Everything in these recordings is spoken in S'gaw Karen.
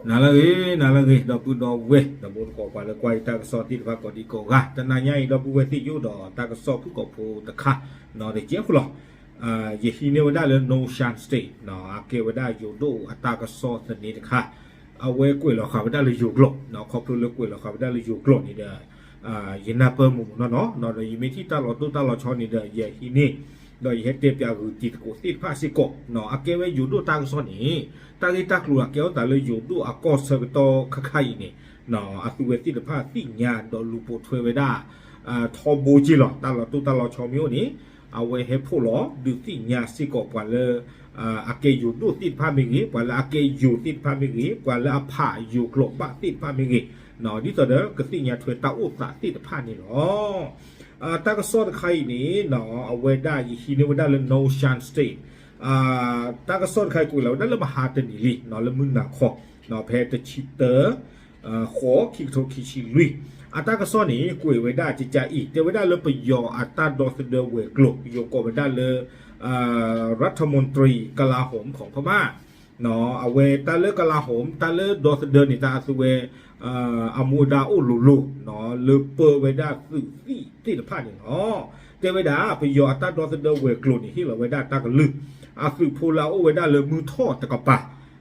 နၤလၢအဂ့ၤ, နၤလၢအဂ့ၤ, ဒီပုၢ်ဒီဝဲၢ် ဒီးမိၢ်သကိး ပှၤလၢကွၢ်ယတၢ်ကစီၣ်သ့ၣ်တဖၣ်ကိးဒံကိးဂၤ, တနၤညါအံၤ ဒီပုၢ်ဝဲၢ်သ့ၣ်ယိၣ်ဒီးတၢ်ကစီၣ်ဖုၣ်ကိာ်ဖိတခါ, နီၢ်တကဲဃုလီၤ. ယဟံးန့ၢ်ဝဲဒၣ်လၢ Notion State နီၢ် အကဲဝဲဒၣ်ယိၤဒိၣ်အတၢ်ကစီၣ်သန့တခါ, အဝဲကွဲးလီၤဃာ်ဝဲဒၣ်လၢယိၤကျိာ်, နီၢ် ခီဖျိလၢကွဲးလီၤဃာ်ဝဲဒၣ်လၢယိၤကျိာ်န့ၣ်ဒီး ယနၢ်ပၢၢ်မုာ်မုာ်နီၢ်နီၢ်, နီၢ်ဒီးယမ့ၢ်ထံၣ်တၢ်လီၤတိၢ်တၢ်လီၤဆီန့ၣ်ဒီး ယဟံးန့ၢ်, ဒီးယဟဲတဲပၠးဂုာ်တံၤသကိးသ့ၣ်တဖၣ်စ့ၢ်ကီး, နီၢ် အကဲဝဲယိၤဒိၣ်တၢ်ကစီၣ်န့ၣ်, တၢ်ဂ့ၢ်တၢ်ကျိၤအကဲထီၣ်သးလၢယိၤဒိၣ်အကီၢ်ဆၢကတီၢ်ခါခါအံၤန့ၣ်, နီၢ် အသုဝဲသ့ၣ်တဖၣ်သ့ၣ်ညါဒီးလူၤပိာ်ထွဲဝဲဒၣ် ထီဘိက့လီၤ. တၢ်လီၤတိၢ်တၢ်လီၤဆီမ့ၢ်အိၣ်န့ၣ်, အဝဲဟဲဖီၣ်လီၤဒုးသ့ၣ်ညါစ့ၢ်ကီးပှၤလၢ အကဲယိၤဒိၣ်သ့ၣ်တဖၣ်မ့ၢ်ဂ့ၤ, ပှၤလၢအကဲယိၤသ့ၣ်တဖၣ်မ့ၢ်ဂ့ၤ, ပှၤလၢအဖးယိၤကျိာ်ဘၣ်သ့ၣ်တဖၣ်မ့ၢ်ဂ့ၤ, ဒ်သိးဒီးကသ့ၣ်ညါထွဲတၢ်အိၣ်သးသ့ၣ်တဖၣ်န့ၣ်လီၤ. တၢ်ကစီၣ်တခါအံၤန့ၣ်, အဝဲဒၣ်ယဟံးန့ၢ်ဝဲဒၣ်လၢ Notion State, တၢ်ကစီၣ်တခါအံၤကွဲးလီၤဝဲဒၣ်လၢမဟါတနံၤလံ, နီၢ် လၢမုၢ်နၤခီ, နီၢ် ဖဲတဆံတၢ ဃိး ခံကထိခံဆံလွံၢ်, အတၢ်ကစီၣ်န့ၣ် ကွဲးဝဲဒၣ်ကကအံၤ, တဲဝဲဒၣ်လၢပယီၤအတၢ်ဒီသဒၢဝဲၤကျိၤ ယိၤကိးဝဲဒၣ်လၢ รัฐมนตรีกลาโหมของพม่า, နီၢ် အဝဲတၢ်လၢ กลาโหม တၢ်လၢဒီသဒၢန့ၣ် တၢ်အသုဝဲ အမူအဒါအိၣ်လိၤလိၤ, နီၢ် လၢပၢဝဲဒၣ်သုးသံၣ်သ့ၣ်တဖၣ်န့ၣ်လီၤ. တဲဝဲဒၣ် ပယီၤအတၢ်ဒီသဒၢဝဲၤကျိၤန့ၣ် ဟ့ၣ်လီၤဝဲဒၣ်တၢ်ကလုၢ်, အသုးဖိလၢအအိၣ်ဝဲဒၣ်လၢမုၢ်ထီၣ်တကပၤ,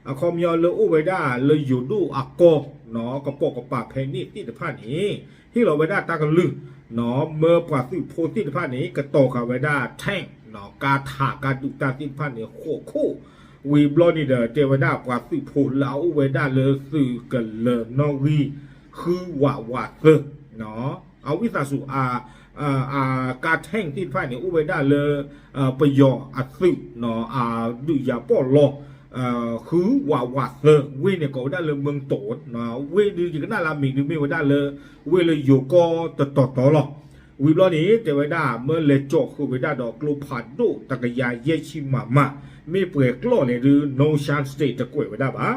အခီပညီလၢအိၣ်ဝဲဒၣ်လၢယိၤဒိၣ်အကီၢ်, နီၢ် ကပိာ်ကပၤဖဲန့ၣ်သ့ၣ်တဖၣ်န့ၣ် ဟ့ၣ်လီၤဝဲဒၣ်တၢ်ကလုၢ်, နီၢ် မၢပှၤသုးဖိသ့ၣ်တဖၣ်န့ၣ် ကတီၤဃာ်ဝဲဒၣ် tank, နီၢ် ကါထးကါဒုးတၢ်သ့ၣ်တဖၣ်န့ၣ် ဃိးခိၣ်, ဝံၤဘျီန့ၣ်ဒီး တဲဝဲဒၣ်ပှၤသုးဖိလၢအအိၣ်ဝဲဒၣ်လၢသုးကလၢၤနီၣ်ဂံၢ် ဃုဝးဝးသၢ, နီၢ် အဝံသးစူၤ အ ကါ tank သ့ၣ်တဖၣ်န့ၣ် အိၣ်ဝဲဒၣ်လၢ ပယီၤအသုး နီၢ် အဒုးယၤပီၣ်လီၤ ဃုဝးဝးသၢ, ဝ့ၢ်န့ၣ်ကိးဝဲဒၣ်လၢ မၢတိၣ်, နီၢ် ဝ့ၢ်ဒုးယကနၣ်လၢအမံၤဒုးမ့ၢ်ဝဲဒၣ်လၢ ဝ့ၢ်လၢယိၤကီၢ်တတီၤတီၤလီၤ. ဝံၤဘျီန့ၣ် တဲဝဲဒၣ် မၢလဲၤကၠီၣ်ဃုာ်ဝဲဒၣ်ဒီးကျိဖးဒိၣ်တကယၤယဲၢ်ဆံမးမး, မ့ၢ်ပှဲၤကျီၢ်လဲၣ်ဒုး Notion State တကွဲးဝဲဒၣ်ဘၣ်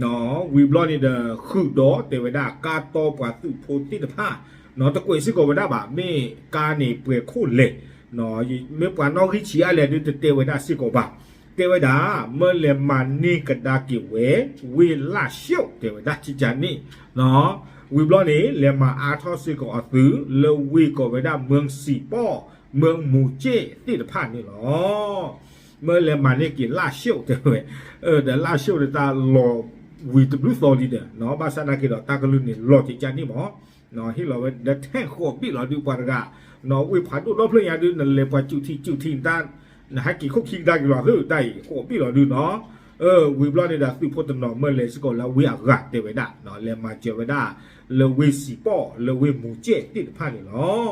နီၢ် ဝံၤဘျီန့ၣ်ဒီး ဃုာ်ဒီးတဲဝဲဒၣ် ကါတီပှၤသုးဖိသ့ၣ်တဖၣ်, နီၢ် တကွဲးစ့ၢ်ကီးဝဲဒၣ်ဘၣ်, မ့ၢ်ကါန့ၣ်ပှဲၤခိၣ်လဲၣ်, နီၢ် မ့ၢ်ပှၤနီၣ်ဂံၢ်ဆံးအါလဲၣ်ဒုး တတဲဝဲဒၣ်စ့ၢ်ကီးဘၣ်. တဲဝဲဒၣ် မၢလဲၤမၤန့ၢ်ကဒါက့ၤဝဲ ဝ့ၢ်လၢၢ်ဆှိး တဲဝဲဒၣ်ကကန့ၣ်, နီၢ် ဝံၤဘျီန့ၣ် လဲၤမၤအါထီၣ်စ့ၢ်ကီးအသုး လၢဝ့ၢ်ကိးဝဲဒၣ် မၢစံးပီၣ် မၢမူၤကၠ့ၣ်သ့ၣ်တဖၣ်န့ၣ်လီၤ. မၢလဲၤမၤန့ၢ်က့ၤလၢၢ်ဆှိးတဲဝဲ, ဒီးလၢၢ်ဆှိးန့ၣ် တၢ်လီၤဝံၤတဘျုးသီလံဒီး နီၢ် ဘၣ်ဆၣ်သနာ်က့ဒီး တၢ်ကလုၢ်န့ၣ် လီၤကကန့ၣ်မး, နီၢ် ဟ့ၣ်လီၤဝဲဒီး tank ဃိးဘ့ၣ်လီၤဒုး ပှၤတဂၤ, နီၢ် ဝ့ၢ်ဖးဒိၣ်ဒီဖျၢၣ်ညါဒုး နလဲၤပှၤစူးထံစူးထံ နတၢ် နဟဲက့ၤခိၣ်ခံကဒါက့ၤလီၤသၢတၢ်အံၤ ဃိးဘ့ၣ်လီၤဒုးနီၢ်. ဝံၤဘျီန့ၣ်ဒီး သုးဖိတနီၤမၢလဲၤစ့ၢ်ကီးလၢဝ့ၢ်အဂၤတဲဝဲဒၣ်, နီၢ် လဲၤမၤစၢၤဝဲဒၣ် လၢဝ့ၢ်စံးပီၣ် လၢဝ့ၢ်မူၤကၠ့ၣ်သ့ၣ်တဖၣ်န့ၣ်လီၤ.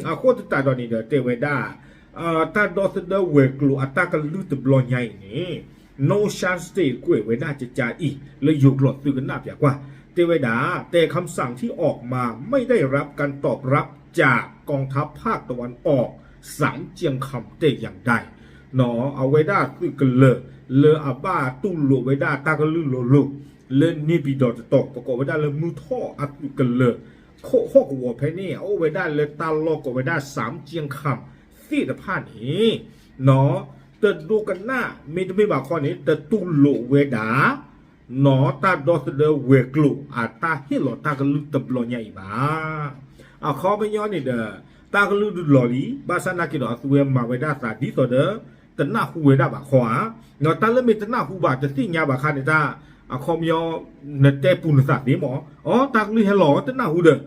အဃိသတးဒီးန့ၣ်ဒီး တဲဝဲဒၣ် တၢ်ဒီသဒၢဝဲၤကျိၤအတၢ်ကလုၢ်တဘျီညါအံၤန့ၣ် Notion State ကွဲးဝဲဒၣ်ကကအံၤ လၢယိၤကျိာ်သုကနၣ်ပၠးကွၢ်, တဲဝဲဒၣ် แต่คำสั่งที่ออกมาไม่ได้รับการตอบรับจากกองทัพภาคตะวันออก สามเชียงคำแต่อย่างใด နီၢ် အဝဲဒၣ်သုးကလၢၤ လၢအဘၣ်တူၢ်လိာ်ဝဲဒၣ်တၢ်ကလုၢ်လိၤလိၤ လၢန့ၣ်ပံၤဒီးတတီၤ ပကိးဝဲဒၣ်လၢမုၢ်ထီၣ်အသုးကလၢၤ ခိၣ်ဟီၣ်ကဝီၤဖဲန့ၣ် အအိၣ်ဝဲဒၣ်လၢတၢ်လီၢ်ကိးဝဲဒၣ် สามเชียงคำ သ့ၣ်တဖၣ်န့ၣ် နီၢ် တဒိကနၣ် မ့တမ့ၢ်ဘၣ်ခီန့ၣ် တတူၢ်လိာ်ဝဲဒၣ် နီၢ် တၢ်ဒီသဒၢဝဲၤကျိၤအတၢ်ဟ့ၣ်လီၤတၢ်ကလုၢ်တဘျီညါအံၤဘၣ်. အခီပညီန့ၣ်ဒီး တၢ်ကလုၢ်ဒုးလီၤလံ ဘၣ်ဆၣ်သနာ်က့ဒီး အသုဝဲမၤဝဲဒၣ်သးဒ်သိးဒီး တနၢ်ဟူဝဲဒၣ်ဘၣ်ခီဧါ, နီၢ် တၢ်လၢမ့ၢ်တနၢ်ဟူဘၣ် တသ့ၣ်ညါဘၣ်ခါန့ၣ် တၢ် အခီပညီ နတဲပူၤနသးသ့မး, အိ တၢ်ကလုၢ်ဟဲလီၤ တနၢ်ဟူဒီး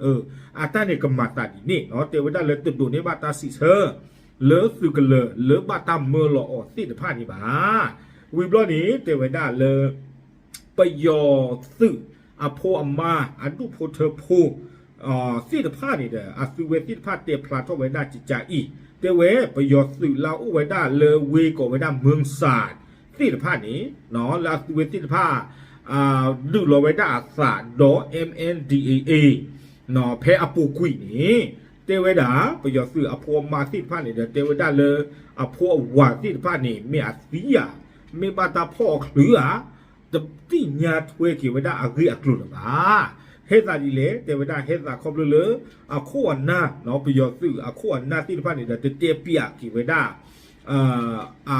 အတၢ်န့ၣ်ကမၤသးဒ်န့ၣ် နီၢ် တဲဝဲဒၣ်လၢတဒိးန့ၢ်ဘၣ်တၢ်စံးဆၢ လၢသုးကလၢၤ လၢဘၣ်တၢ်မၢလီၤအီၤသ့ၣ်တဖၣ်န့ၣ်ဘၣ်. ဝံၤဘျီန့ၣ် တဲဝဲဒၣ်လၢ ပယီၤသုးအဖိအမါ အဒူၣ်ဖိထၢဖိ သ့ၣ်တဖၣ်န့ၣ်ဒီး အသုဝဲသ့ၣ်တဖၣ်တဲဖျါထီၣ်ဝဲဒၣ်ကကအံၤ တဲဝဲ ပယီၤသုးလၢအအိၣ်ဝဲဒၣ်လၢဝ့ၢ်ကိးဝဲဒၣ် မၢစၢး သ့ၣ်တဖၣ်န့ၣ် နီၢ် လၢအသုဝဲသ့ၣ်တဖၣ် ဒုးလီၤဝဲဒၣ်အသးဒီး MNDAA နီၢ် ဖဲအပူၤကွံာ်န့ၣ် တဲဝဲဒၣ် ပယီၤသုးအဖိအမါသ့ၣ်တဖၣ်န့ၣ်ဒီး တဲဝဲဒၣ်လၢ အဖိအဝၤသ့ၣ်တဖၣ်န့ၣ် မ့ၢ်အသံဧါ, မ့ၢ်ဘၣ်တၢ်ဖီၣ်အချုးဧါ, တသ့ၣ်ညါထွဲက့ၤဝဲဒၣ်အဂ့ၢ်အကျိၤလၢၤဘၣ်. ဟဲသးဒ်လဲၣ် တဲဝဲဒၣ် ဟဲသးခီဖျိလၢ အခိၣ်အနၢ် နီၢ် ပယီၤသုးအခိၣ်အနၢ်သ့ၣ်တဖၣ်န့ၣ်ဒီး တတဲပျးက့ၤဝဲဒၣ် အ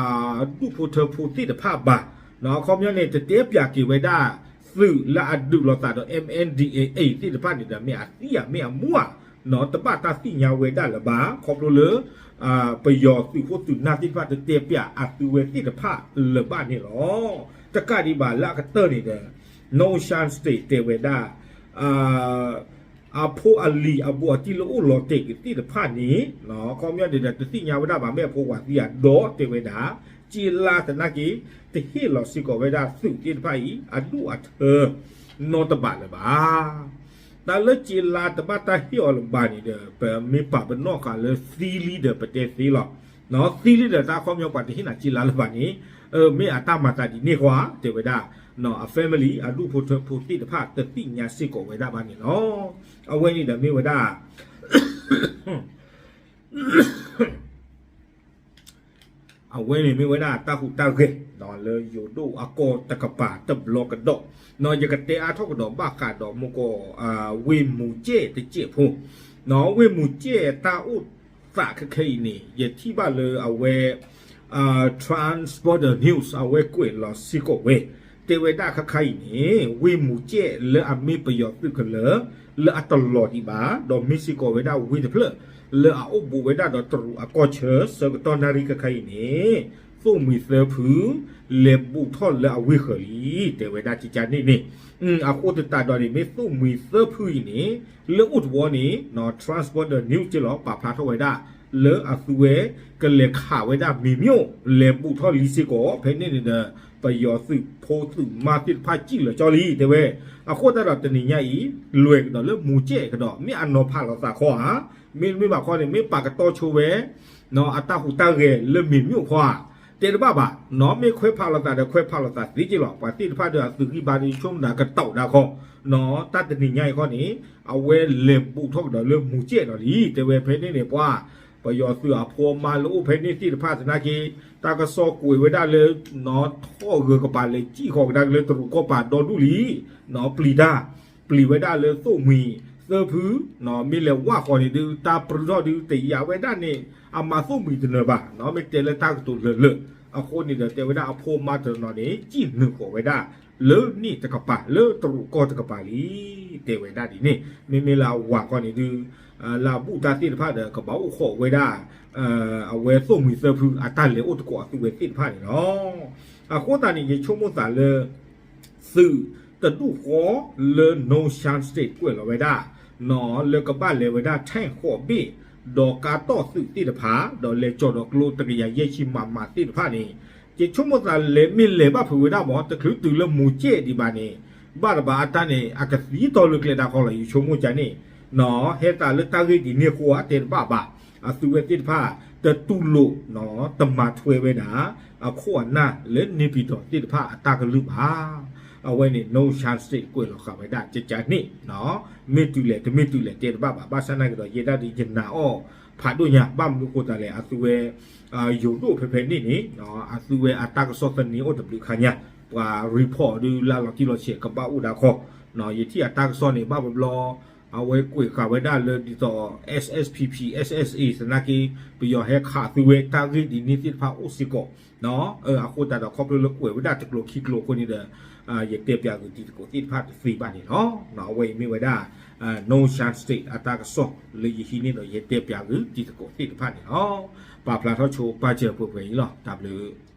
ဒူၣ်ဖိထၢဖိသ့ၣ်တဖၣ်ဘၣ်. နီၢ် အခီပညီန့ၣ် တတဲပျးက့ၤဝဲဒၣ် သုးလၢအဒုးလိာ်သးဒီး M N D A A သ့ၣ်တဖၣ်န့ၣ်ဒီး မ့ၢ်အသံဧါ မ့ၢ်အမူဧါ တဘၣ်တၢ်သ့ၣ်ညါဝဲဒၣ်လၢၤဘၣ် ခီဖျိလၢ ပယီၤသုးခိၣ်သုးနၢ်သ့ၣ်တဖၣ်တတဲပျးအသုဝဲသ့ၣ်တဖၣ်လၢၤဘၣ်န့ၣ်လီၤ. တကးဒံးဘၣ်လၢအကတၢၢ်န့ၣ်ဒီး Nongshan State တဲဝဲဒၣ် အဖိအလံၤအဘူးအတံၢ်လၢအိၣ်လီၤတဲာ်က့ၤသ့ၣ်တဖၣ်န့ၣ် ခီပညီန့ၣ်ဒီး တသ့ၣ်ညါဝဲဒၣ်ဘၣ် မ့ၢ်အဖိဝၤသံဧါ ဒီးတဲဝဲဒၣ် က့လါသနာ်က့ တဟ့ၣ်လီၤစ့ၢ်ကီးဝဲဒၣ်သုးသ့ၣ်တဖၣ်အံၤ အဒူၣ်အထၢ နီတဘးလၢၤဘၣ်. တၢ်လၢက့လါတဘၣ်တၢ်ဟ့ၣ်အီၤလၢၤဘၣ်န့ၣ်ဒီး ပမ့ၢ်ပာ်ပနီၣ်ဃာ်လၢသံလံဒီးပတဲသ့လီၤ. သံလံဒီးတၢ်ခီပညီပှၤတဟ့ၣ်နၤက့လါလၢၤဘၣ်န့ၣ် မ့ၢ်အတၢ်မၤသးဒ်န့ၣ်ဃီဧါ တဲဝဲဒၣ် အ family အဒူၣ်ဖိထၢဖိသ့ၣ်တဖၣ်တသ့ၣ်ညါစ့ၢ်ကီးဝဲဒၣ်ဘၣ်န့ၣ်လီၤ. အဝဲန့ၣ်ဒီးမ့ၢ်ဝဲဒၣ် အဝဲန့ၣ်မ့ၢ်ဝဲဒၣ်တၢ်ဟူးတၢ်ဂဲၤ လၢယိၤဒိၣ်အကီၢ်တကပၤတဘျီကဒီး ယကတဲအါထီၣ်ကဒီးဘၣ်ဃးဒီးမူကီၢ် ဝ့ၢ်မူၤကဲၣ်တစဲးဖိ ဝ့ၢ်မူၤကဲၣ်တၢ်အိၣ်သးခဲခဲအံၤန့ၣ် ယထံၣ်ဘၣ်လၢအဝဲ Transborder News အဝဲကွဲးလီၤစ့ၢ်ကီးဝဲ တဲဝဲဒၣ်ခါခါအံၤန့ၣ် ဝ့ၢ်မူၤကဲၣ်လၢအမ့ၢ်ပယီၤသုးကလၢၤ လၢအတလီၤဒံးဘၣ် ဒီးမ့ၢ်စ့ၢ်ကီးဝဲဒၣ်ဝ့ၢ်တဖျၢၣ် လၢအအိၣ်ဘူးဝဲဒၣ်ဒီးတရူးအကီၢ်ဆၢ ဆၢကတီၢ်နၣ်ရံၣ်ခါခါအံၤန့ၣ် သိၣ်မှံၤသၢဖု လဲၤဘူးထီၣ်လၢအဝ့ၢ်ဃၢၤလံ တဲဝဲဒၣ်ကကန့ၣ်န့ၣ် အဃိသတးဒီးန့ၣ် မ့ၢ်သိၣ်မှံၤသၢဖုအံၤန့ၣ် လၢအိၣ်တဝီန့ၣ် Transborder News က့လီၤ ပာ်ဖျါထီၣ်ဝဲဒၣ် လၢအသုဝဲ ကလဲၤခးဝဲဒၣ်မ့ၤမျိၣ် လဲၤဘူးထီၣ်လံစ့ၢ်ကီး ဖဲန့ၣ်န့ၣ်ဒီး ပယီၤသုးဖိသုးမါသ့ၣ်တဖၣ်စံၣ်လီၤကၠီလံ တဲဝဲ အဃိသတးဒီးတနံၤညါအံၤ လွဲၢ်ကဒီးလၢမူၤကဲၣ်ကဒီး မ့ၢ်အနီၤဖးလိာ်သးခီဧါ မ့တမ့ၢ်ဘၣ်ခီန့ၣ် မ့ၢ်ပာ်ကတီၢ်ဆိဝဲ အတၢ်ဟူးတၢ်ဂဲၤလၢမ့ၤမျိၣ်ခီဧါ တဲတဘၣ်ဘၣ် မ့ၢ်ခွဲးဖးလိာ်သးဒီးခွဲးဖးလိာ်သးသ့က့လီၤ ပှၤသ့ၣ်တဖၣ်ဒီးအသုးဂံၢ်ဘါဒီးဆိကမိၣ်နၤကတီၢ်ဒၣ်ခီ တၢ်တနံၤညါအံၤခီန့ၣ် အဝဲလဲၤဘူးထီၣ်ကဒီးလၢမူၤကဲၣ်ဒီးလံ တဲဝဲဖဲန့ၣ်န့ၣ် ပှၤ ပယီၤသုးအဖိအမါလၢအိၣ်ဖဲန့ၣ်သ့ၣ်တဖၣ်သနာ်က့ တၢ်ကစီၣ်ကွဲးဝဲဒၣ်လၢ ထီၣ်ဂၢၤကပၤလဲၤစံၣ်ဃီၤကဒါက့ၤလၢတရူးကီၢ်ပၤဒီဒူၣ်လံ ပျံၤတၢ် ပျံၤဝဲဒၣ်လၢသိၣ်မှံၤသၢဖု မ့ၢ်လဲၤဝၣ်ဃီၤန့ၣ်ဒုး တၢ်ပြူထီၣ်ဒုးတယာ်ဝဲဒၣ်န့ၣ် အမၤသိၣ်မှံၤတနၢၤဘၣ် မ့ၢ်တဲလၢတၢ်ကတိၤလၢာ်လၢာ် အဃိန့ၣ်ဒီးတဲဝဲဒၣ်အဖိအမါတနီၤန့ၣ် စံၣ်နုာ်ဃီၤဝဲဒၣ် လၢန့ၣ်တကပၤ လၢတရူးကီၢ်တကပၤလံ တဲဝဲဒၣ်ဒ်န့ၣ် မ့မ့ၢ်လၢအဝၤခီန့ၣ်ဒုး လၢအဘူးတၢ်သ့ၣ်တဖၣ်ဒီး ကဘၣ်အိၣ်ဃီၤဝဲဒၣ် အဝဲသိၣ်မှံၤသၢဖုအတၢ်လဲၤအိၣ်သကိးအသုဝဲသ့ၣ်တဖၣ်န့ၣ်လီၤ. အဃိသတးန့ၣ် ယဆိကမိၣ်သးလၢ သုးတဒူၣ်ဃီလၢ Nongshan State ကွဲးလီၤဝဲဒၣ် လၢကဘၣ်လဲၤဝဲဒၣ် tank ဃိးဘ့ၣ် ဒီးကါတီၢ်သုးသ့ၣ်တဖၣ် ဒီးလဲၤကၠီၤဒီးကျိတကယၤယဲၢ်ဆံ MM သ့ၣ်တဖၣ်န့ၣ် ယဆိကမိၣ်သးလဲၤမ့ၢ်လဲၤဘၣ်ဖုးဝဲဒၣ်မ့ၢ် တချုးတုၤလၢမူၤကဲၣ်ဒံးဘၣ်န့ၣ် ဘၣ်တဘၣ်အတၢ်န့ၣ် အကသံတီၢ်လၢကျဲဒၣ်ခီလီၤ ယဆိကမိၣ်ကန့ၣ် ဟဲသးလၢတၢ်ဂ့ၢ်ဒ်န့ၣ်ဃိဧါ တဲတဘၣ်ဘၣ် အသုဝဲသ့ၣ်တဖၣ် တတူၢ်လိာ် တမၤထွဲဝဲဒၣ် အခိၣ်အနၢ်လၢန့ၣ်ပံၤဒီးသ့ၣ်တဖၣ်အတၢ်ကလုၢ်ဘၣ်. အဝဲန့ၣ် Nongshan State ကွဲးလီၤဃာ်ဝဲဒၣ်ကကန့ၣ် မ့ၢ်တုၤလဲၣ်တမ့ၢ်တုၤလဲၣ်တဲတဘၣ်ဘၣ် ဘၣ်ဆၣ်သနာ်က့ဒီး ယဲဒၣ်ဒုးယနာ်အီၤဖးဒိၣ်ညါ ဘၣ်မနုၤဃိသတးလဲၣ် အသုဝဲ ယိၤဒိၣ်ဖဲဖဲန့ၣ်န့ၣ် အသုဝဲအတၢ်ကစီၣ်သန့အိၣ်တဘျုးခါညါ ပှၤ report ဒုးလၢလီၤတံၢ်လီၤဆဲးကဘၣ်အိၣ်ဒၣ်ခီ ယထံၣ်အတၢ်ကစီၣ်န့ၣ် ဘၣ်ဘျီဘျီ အဝဲကွဲးဃာ်ဝဲဒၣ်လၢဒ်သိး S S P P S S A သနာ်က့ ပယီၤဟဲခးသုဝဲတၢ်ဂ့ၢ်ဒ်န့ၣ်သ့ၣ်တဖၣ်အိၣ်စ့ၢ်ကီး အဃိသတးဒီးခီဖျိလၢကွဲးဝဲဒၣ်တကျိၤခံကျိၤအဃိန့ၣ်ဒီး ယတဲပၠးဂုာ်တံၤသကိးသ့ၣ်တဖၣ်တသ့ဘၣ်န့ၣ်လီၤ. အဝဲအံၤမ့ၢ်ဝဲဒၣ် Nongshan State အတၢ်ကစီၣ်လၢယဟံးန့ၢ်ဒီးယတဲပၠးဂုာ်တံၤသကိးသ့ၣ်တဖၣ်န့ၣ်လီၤ. ပာ်ဖျါထီၣ်ဆိပာ်စၢၤပှဲၤပှဲၤအံၤလီၤ. တၢ်ဘျုး